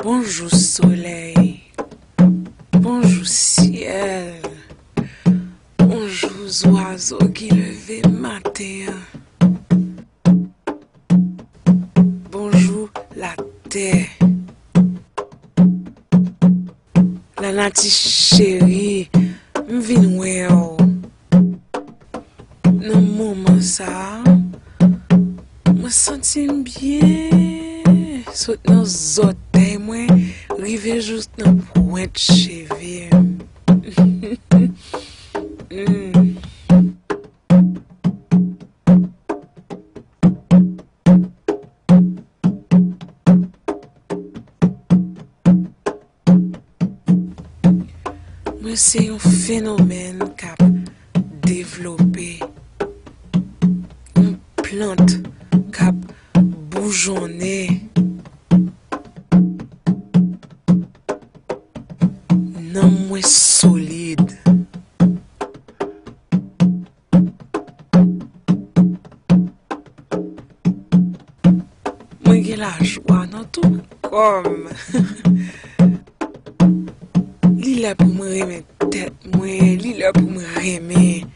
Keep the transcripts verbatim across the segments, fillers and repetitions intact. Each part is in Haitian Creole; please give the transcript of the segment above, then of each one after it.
Bonjou solèy, bonjou syèl, bonjou zwazo ki leve maten an. Bonjou latè. Lanati cheri, m vin wè w. Nan moman sa a, mwen santi m byen. Sot nan zòtèy mwen, rive jous nan pwent cheve m. Mm. Mwen se yon fenomèn k ap devlope, yon plant k ap boujonnen. Nanm mwen solid. Mwen gen lajwa nan tout kò m. Li lè pou mwen renmen tèt mwen, li lè pou mwen renmen.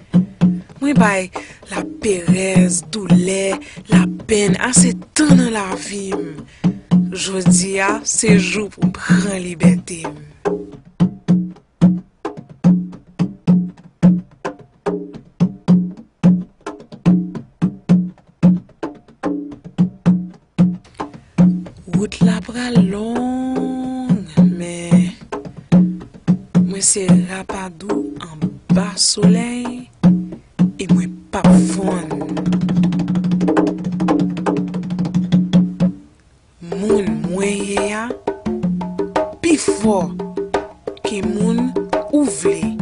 Mwen bay laperèz, doulè, lapenn ase tan nan lavi m. Jodi a, se jou pou m pran libète m. Wout la pral long, men mwen se rapadou anba solèy e mwen p ap fonn. Moun mwen ye a pi fò ke moun ou vle.